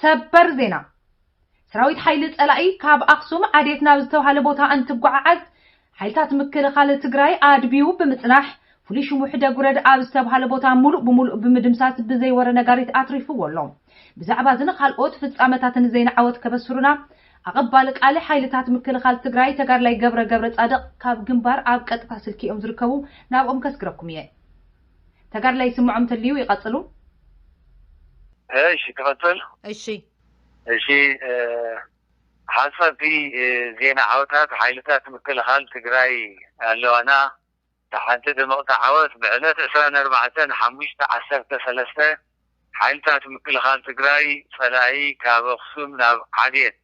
ሰበር ዜና። ሰራዊት ሓይሊ ጸላኢ ካብ ኣኽሱም ዓዴት ናብ ዝተባህለ ቦታ እንትጓዓዓዝ፣ ሓይልታት ምክልኻል ትግራይ ኣድብዩ ብምጽናሕ፣ ፍሉይ ሽሙ ሕደግ ውረድ ኣብ ዝተባህለ ቦታ ሙሉእ ብሙሉእ ብምድምሳስ፣ ብዘይወረ ነጋሪት ኣትሪፍዎ ኣሎ። ብዛዕባ እዝን ካልኦት ፍጻመታትን ዜና ዓወት ከበስሩና፣ ኣቐባሊ ቃል ሓይልታት ምክልኻል ትግራይ ተጋድላይ ገብረ ገብረ ጻድቕ ካብ ግንባር ኣብ ቀጥታ ስልኪ እዮም ዝርከቡ። ናብኦም ከስግረኩም እየ። ተጋድላይ ይስምዖም ተልዩ ይቐጽሉ። እሺ፣ ክቐጽል። እሺ። እሺ፣ እ፣ ሓጸርቲ፣ እ፣ ዜና ዓወታት ሓይልታት ምክልኻል ትግራይ ኣለዋና። ሓንቲ ድምቕቲ ዓወት፣ ብዕለት ዕስራን ኣርባዕተን ሓሙሽተ ዓሰርተ ሰለስተ ሓይልታት ምክልኻል ትግራይ ጸላኢ ካብ ኣኽሱም ናብ ዓዴት፣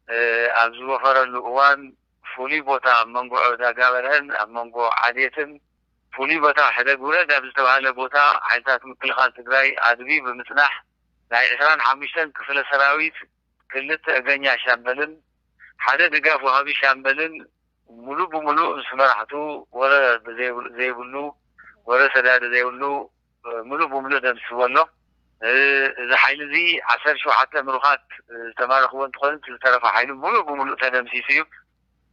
እ፣ ኣብ ዝወፈረሉ እዋን፣ ፍሉይ ቦታ ኣብ መንጎ ዳጋ በርሀን ኣብ መንጎ ዓዴትን፣ ፍሉይ ቦታ ሕደግ ውረድ ኣብ ዝተባህለ ቦታ ሓይልታት ምክልኻል ትግራይ ኣድብዩ ብምጽናሕ፣ ናይ ዕስራን ሓሙሽተን ክፍለ ሰራዊት፣ ክልተ እግረኛ ሻምበልን ሓደ ድጋፍ ወሃቢ ሻምበልን፣ ሙሉእ ብሙሉእ ምስ መራሕቱ ወረ ዘይብሉ፣ ወረ ሰዳዲ ዘይብሉ፣ እ፣ ሙሉእ ብሙሉእ ደምሲስዎ ኣሎ። እ፣ እዚ ሓይሊ እዚ ዓሰርተ ሸውዓተ ምሩኻት፣ እ፣ ዝተማረኽዎ እንትኾኑ፣ እቲ ዝተረፈ ሓይሊ ሙሉእ ብሙሉእ ተደምሲሱ እዩ።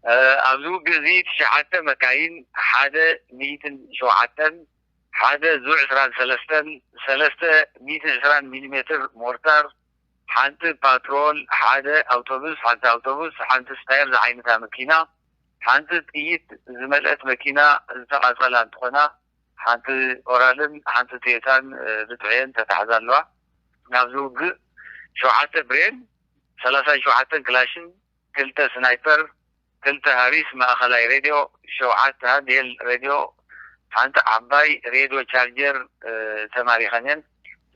እ፣ ኣብዚ ውግእ እዚ ትሽዓተ መካይን፣ ሓደ ሚእትን ሸውዓተን፣ ሓደ ዙ ዕስራን ሰለስተን፣ ሰለስተ ሚእትን ዕስራን ሚሊሜትር ሞርታር፣ ሓንቲ ፓትሮል፣ ሓደ ኣውቶቡስ፣ ሓንቲ ኣውቶቡስ፣ ሓንቲ ስናየር ዝዓይነታ መኪና፣ ሓንቲ ጥይት ዝመልአት መኪና ዝተቓጸላ እንትኾና፣ ሓንቲ ኦራልን ሓንቲ ቶዮታን፣ እ፣ ብጥዑየን ተታሕዛ ኣለዋ። ናብዚ ውግእ ሸውዓተ ብሬን፣ ሰላሳን ሸውዓተን ክላሽን፣ ክልተ ስናይፐር፣ ክልተ ሃሪስ ማእኸላይ ሬድዮ፣ ሸውዓተ ሃንድሄል ሬድዮ፣ ሓንቲ ዓባይ ሬድዮ ቻርጀር፣ እ፣ ተማሪኸን እየን።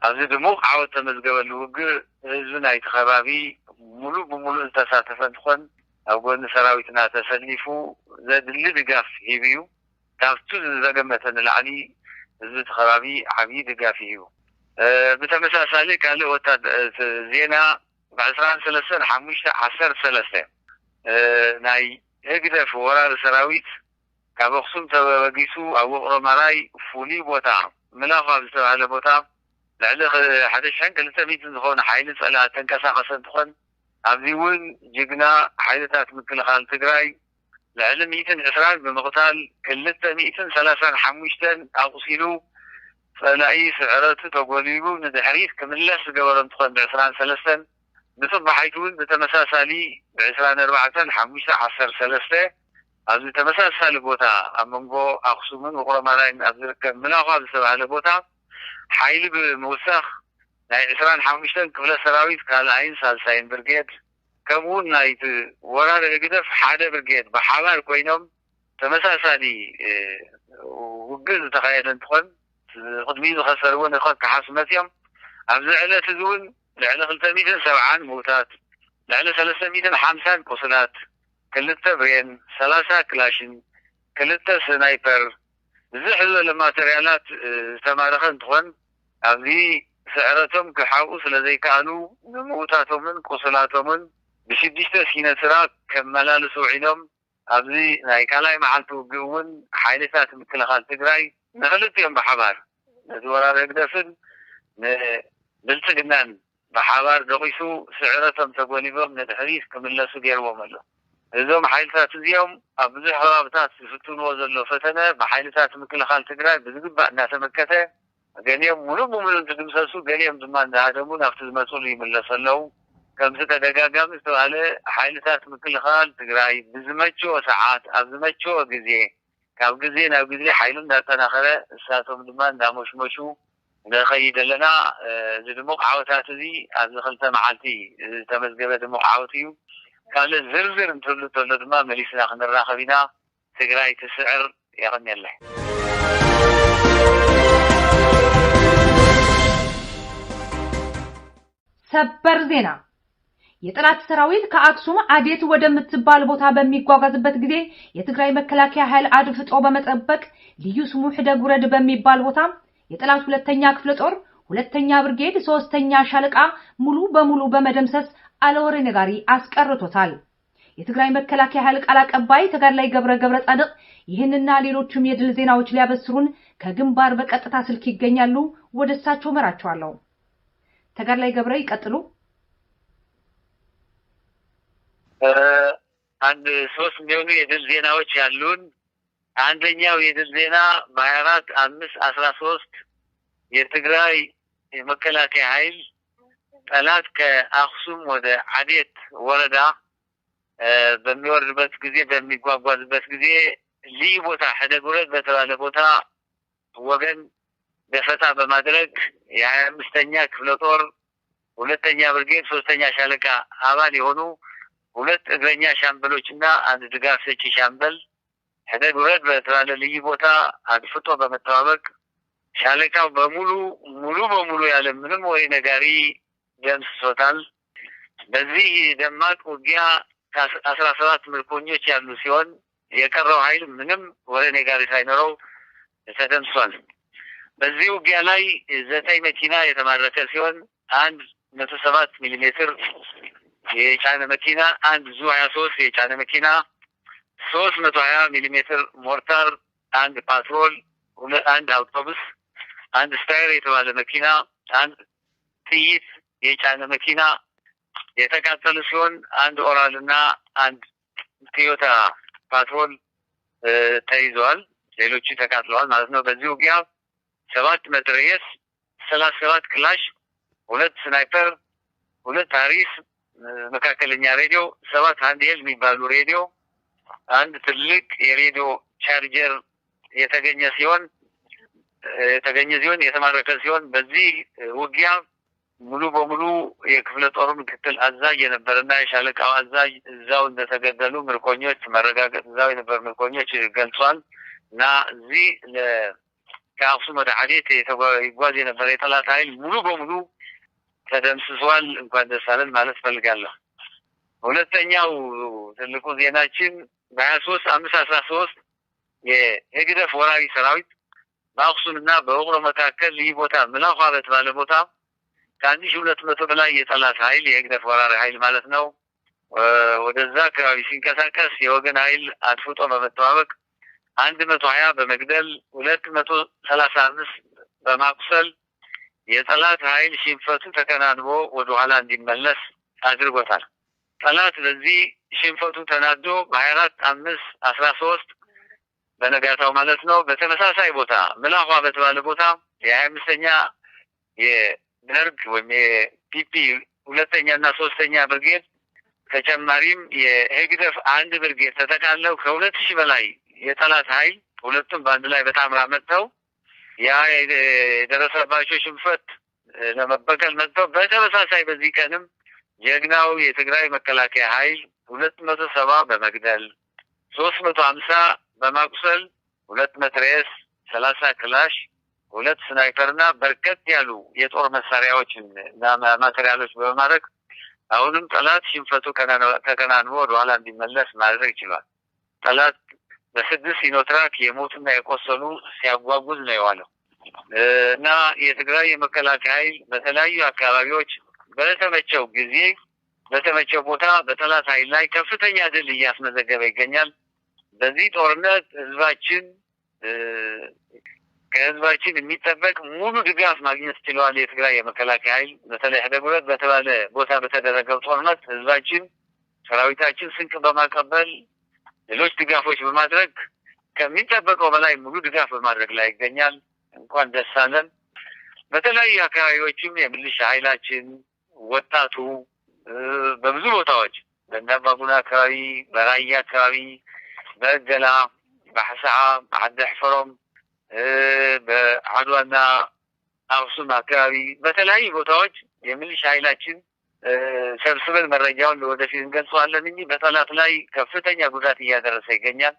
ኣብዚ ድሙቕ ዓወት ተመዝገበሉ ውግእ፣ ህዝቢ ናይቲ ከባቢ ሙሉእ ብሙሉእ ዝተሳተፈ እንትኾን፣ ኣብ ጎኒ ሰራዊትና ተሰሊፉ ዘድሊ ድጋፍ ሂቡ እዩ። ካብቱ ዝተገመተ ንላዕሊ ህዝቢ እቲ ከባቢ ዓብዪ ድጋፍ እዩ ሂቡ። እ፣ ብተመሳሳሊ ካልእ ወታደ-፣ እ፣ ዜና፣ ብዕስራን ሰለስተን ሓሙሽተ ዓሰርተ ሰለስተ፣ እ፣ ናይ ህግደፍ ወራሪ ሰራዊት ካብ ኣኽሱም ተበጊሱ ኣብ ውቕሮ ማራይ ፍሉይ ቦታ ምላኹ ኣብ ዝተባህለ ቦታ ልዕሊ ኽ-፣ ሓደ ሽሕን ክልተ ሚእትን ዝኾኑ ሓይሊ ጸላእቲ ተንቀሳቐሰ እንትኾን፣ ኣብዚ እውን ጅግና ሓይልታት ምክልኻል ትግራይ ልዕሊ ሚእትን ዕስራን ብምቕታል፣ ክልተ ሚእትን ሰላሳን ሓሙሽተን ኣቑሲሉ፣ ጸላኢ ስዕረቱ ተጎልቢቡ ንድሕሪት ክምለስ ዝገበረ እንትኾን፣ ብዕስራን ሰለስተን ንጽባሓይቱ እውን ብተመሳሳሊ ብዕስራን ኣርባዕተን ሓሙሽተ ዓሰርተ ሰለስተ ኣብዚ ተመሳሳሊ ቦታ ኣብ መንጎ ኣኽሱምን ውቕሮ ማራይን ኣብ ዝርከብ ምላኹ ኣብ ዝተባህለ ቦታ ሓይሊ ብምውሳኽ ናይ ዕስራን ሓሙሽተን ክፍለ ሰራዊት ካልኣይን ሳልሳይን ብርጌድ ከምኡ እውን ናይቲ ወራሪ ህግደፍ ሓደ ብርጌድ ብሓባር ኮይኖም ተመሳሳሊ፣ እ፣ ውግእ ዝተኻየደ እንትኾን ቅድሚኡ ዝኸሰርዎ ንኸ ክሓስመት እዮም። ኣብዚ ዕለት እዚ እውን ልዕሊ ክልተ ሚእትን ሰብዓን ምውታት፣ ልዕሊ ሰለስተ ሚእትን ሓምሳን ቁስላት፣ ክልተ ብሬን፣ ሰላሳ ክላሽን፣ ክልተ ስናይፐር፣ ብዝሕ ዝበለ ማተርያላት፣ እ፣ ዝተማረኸ እንትኾን፣ ኣብዚ ስዕረቶም ክሓብኡ ስለ ዘይከኣሉ፣ ንምውታቶምን ቁስላቶምን ብሽዱሽተ ሲነትራ ከመላልሱ ውዒሎም። ኣብዚ ናይ ካልኣይ መዓልቲ ውግእ እውን ሓይልታት ምክልኻል ትግራይ ንክልቲኦም ብሓባር፣ ነቲ ወራሪ ህግደፍን ንብልጽግናን ብሓባር ደቂሱ፣ ስዕረቶም ተጎሊቦም ንድሕሪት ክምለሱ ገይርዎም ኣሎ። እዞም ሓይልታት እዚኦም ኣብ ብዙሕ ከባብታት ዝፍትንዎ ዘሎ ፈተነ ብሓይልታት ምክልኻል ትግራይ ብዝግባእ እናተመከተ፣ ገሊኦም ሙሉእ ብሙሉእ እንትድምሰሱ፣ ገሊኦም ድማ እንዳሃደሙ ናብቲ ዝመፅሉ ይምለሱ ኣለዉ። ከምዚ ተደጋጋሚ ዝተባህለ፣ ሓይልታት ምክልኻል ትግራይ ብዝመቸዎ ሰዓት፣ ኣብ ዝመቸዎ ግዜ፣ ካብ ግዜ ናብ ግዜ ሓይሉ እንዳጠናኸረ፣ እሳቶም ድማ እንዳሞሽሞሹ ንኸይድ ኣለና። እ፣ እዚ ድሙቕ ዓወታት እዚ ኣብዚ ክልተ መዓልቲ ዝተመዝገበ ድሙቕ ዓወት እዩ። ካልእ ዝርዝር እንትህሉ እንተሎ ድማ መሊስና ክንራኸብ ኢና። ትግራይ ትስዕር። የቐንየለይ። ሰበር ዜና። የጠላት ሰራዊት ከአክሱም አዴት ወደምትባል ቦታ በሚጓጓዝበት ጊዜ የትግራይ መከላከያ ኃይል አድፍጦ በመጠበቅ ልዩ ስሙ ሕደግ ውረድ በሚባል ቦታ የጠላት ሁለተኛ ክፍለ ጦር ሁለተኛ ብርጌድ ሶስተኛ ሻለቃ ሙሉ በሙሉ በመደምሰስ አለወሬ ነጋሪ አስቀርቶታል። የትግራይ መከላከያ ኃይል ቃል አቀባይ ተጋድላይ ገብረ ገብረ ጻድቅ ይህንና ሌሎችም የድል ዜናዎች ሊያበስሩን ከግንባር በቀጥታ ስልክ ይገኛሉ። ወደ እሳቸው መራቸዋለሁ። ተጋድላይ ገብረ ይቀጥሉ። አንድ ሶስት የሚሆኑ የድል ዜናዎች ያሉን። አንደኛው የድል ዜና በሀያ አራት አምስት አስራ ሶስት የትግራይ የመከላከያ ኃይል ጠላት ከአክሱም ወደ አዴት ወረዳ በሚወርድበት ጊዜ፣ በሚጓጓዝበት ጊዜ ልዩ ቦታ ሕደግ ውረድ በተባለ ቦታ ወገን ደፈጣ በማድረግ የሀያ አምስተኛ ክፍለ ጦር ሁለተኛ ብርጌድ ሶስተኛ ሻለቃ አባል የሆኑ ሁለት እግረኛ ሻምበሎችና አንድ ድጋፍ ሰጪ ሻምበል ሕደግ ውረድ በተባለ ልዩ ቦታ አድፍጦ በመጠባበቅ ሻለቃው በሙሉ ሙሉ በሙሉ ያለ ምንም ወሬ ነጋሪ ደምስሶታል። በዚህ ደማቅ ውጊያ ከአስራ ሰባት ምርኮኞች ያሉ ሲሆን የቀረው ኃይል ምንም ወሬ ነጋሪ ሳይኖረው ተደምስሷል። በዚህ ውጊያ ላይ ዘጠኝ መኪና የተማረከ ሲሆን አንድ መቶ ሰባት ሚሊ ሜትር የጫነ መኪና፣ አንድ ዙ ሀያ ሶስት የጫነ መኪና፣ ሶስት መቶ ሀያ ሚሊ ሜትር ሞርታር፣ አንድ ፓትሮል፣ ሁለ- አንድ አውቶቡስ፣ አንድ ስታየር የተባለ መኪና፣ አንድ ጥይት የጫነ መኪና የተቃጠሉ ሲሆን አንድ ኦራል እና አንድ ቶዮታ ፓትሮል ተይዘዋል። ሌሎቹ ተቃጥለዋል ማለት ነው። በዚህ ውጊያ ሰባት መትረየስ፣ ሰላሳ ሰባት ክላሽ፣ ሁለት ስናይፐር፣ ሁለት አሪስ መካከለኛ ሬዲዮ፣ ሰባት ሃንድሄልድ የሚባሉ ሬዲዮ፣ አንድ ትልቅ የሬዲዮ ቻርጀር የተገኘ ሲሆን የተገኘ ሲሆን የተማረከ ሲሆን በዚህ ውጊያ ሙሉ በሙሉ የክፍለ ጦሩ ምክትል አዛዥ የነበረና የሻለቃው አዛዥ እዛው እንደተገደሉ ምርኮኞች መረጋገጥ እዛው የነበሩ ምርኮኞች ገልጿል። እና እዚህ ከአክሱም ወደ አዴት ይጓዝ የነበረ የጠላት ኃይል ሙሉ በሙሉ ተደምስሷል። እንኳን ደስ አለን ማለት ፈልጋለሁ። ሁለተኛው ትልቁ ዜናችን በሀያ ሶስት አምስት አስራ ሶስት የህግደፍ ወራሪ ሰራዊት በአክሱምና በውቅሮ መካከል ይህ ቦታ ምላኳ በተባለ ቦታ ከአንድ ሺህ ሁለት መቶ በላይ የጠላት ኃይል የህግደፍ ወራሪ ኃይል ማለት ነው ወደዛ አካባቢ ሲንቀሳቀስ የወገን ኃይል አድፍጦ በመጠባበቅ አንድ መቶ ሀያ በመግደል ሁለት መቶ ሰላሳ አምስት በማቁሰል የጠላት ኃይል ሽንፈቱ ተከናንቦ ወደኋላ እንዲመለስ አድርጎታል። ጠላት በዚህ ሽንፈቱ ተናዶ በሀያ አራት አምስት አስራ ሶስት በነጋታው ማለት ነው በተመሳሳይ ቦታ ምላኳ በተባለ ቦታ የሀያ አምስተኛ የደርግ ወይም የፒፒ ሁለተኛና ሶስተኛ ብርጌድ ተጨማሪም የህግደፍ አንድ ብርጌድ ተጠቃለው ከሁለት ሺህ በላይ የጠላት ኃይል ሁለቱም በአንድ ላይ በጣምራ መጥተው ያ የደረሰባቸው ሽንፈት ለመበቀል መጥተው በተመሳሳይ በዚህ ቀንም ጀግናው የትግራይ መከላከያ ኃይል ሁለት መቶ ሰባ በመግደል ሶስት መቶ ሀምሳ በማቁሰል ሁለት መትረየስ፣ ሰላሳ ክላሽ፣ ሁለት ስናይፐርና በርከት ያሉ የጦር መሳሪያዎችን እና ማቴሪያሎች በመማረክ አሁንም ጠላት ሽንፈቱ ተከናንቦ ወደኋላ እንዲመለስ ማድረግ ችሏል። ጠላት በስድስት ሲኖትራክ የሞቱና የቆሰሉ ሲያጓጉዝ ነው የዋለው እና የትግራይ የመከላከያ ኃይል በተለያዩ አካባቢዎች በተመቸው ጊዜ በተመቸው ቦታ በጠላት ኃይል ላይ ከፍተኛ ድል እያስመዘገበ ይገኛል። በዚህ ጦርነት ህዝባችን ከህዝባችን የሚጠበቅ ሙሉ ድጋፍ ማግኘት ችለዋል። የትግራይ የመከላከያ ኃይል በተለይ ሕደጉረት በተባለ ቦታ በተደረገው ጦርነት ህዝባችን ሰራዊታችን ስንቅ በማቀበል ሌሎች ድጋፎች በማድረግ ከሚጠበቀው በላይ ሙሉ ድጋፍ በማድረግ ላይ ይገኛል። እንኳን ደስ አለን። በተለያዩ አካባቢዎችም የምልሻ ኃይላችን ወጣቱ በብዙ ቦታዎች በእንዳባጉና አካባቢ፣ በራያ አካባቢ፣ በእገላ፣ በሐሰዓ፣ በዓዲ ሕፈሮም፣ በዓድዋና አክሱም አካባቢ በተለያዩ ቦታዎች የሚሊሻ ኃይላችን ሰብስበን መረጃውን ለወደፊት እንገልጸዋለን እንጂ በጠላት ላይ ከፍተኛ ጉዳት እያደረሰ ይገኛል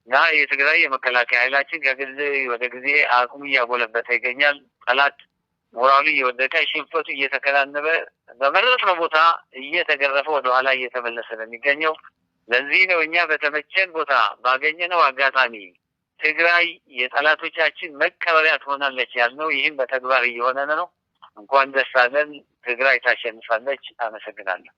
እና የትግራይ የመከላከያ ኃይላችን ከጊዜ ወደ ጊዜ አቅሙ እያጎለበተ ይገኛል። ጠላት ሞራሉ እየወደቀ ሽንፈቱ እየተከናነበ በመረጥነው ቦታ እየተገረፈ ወደኋላ እየተመለሰ ነው የሚገኘው። ለዚህ ነው እኛ በተመቸን ቦታ ባገኘነው አጋጣሚ ትግራይ የጠላቶቻችን መቀበሪያ ትሆናለች ያልነው። ይህም በተግባር እየሆነ ነው። እንኳን ደስ አለን። ትግራይ ታሸንፋለች። አመሰግናለሁ።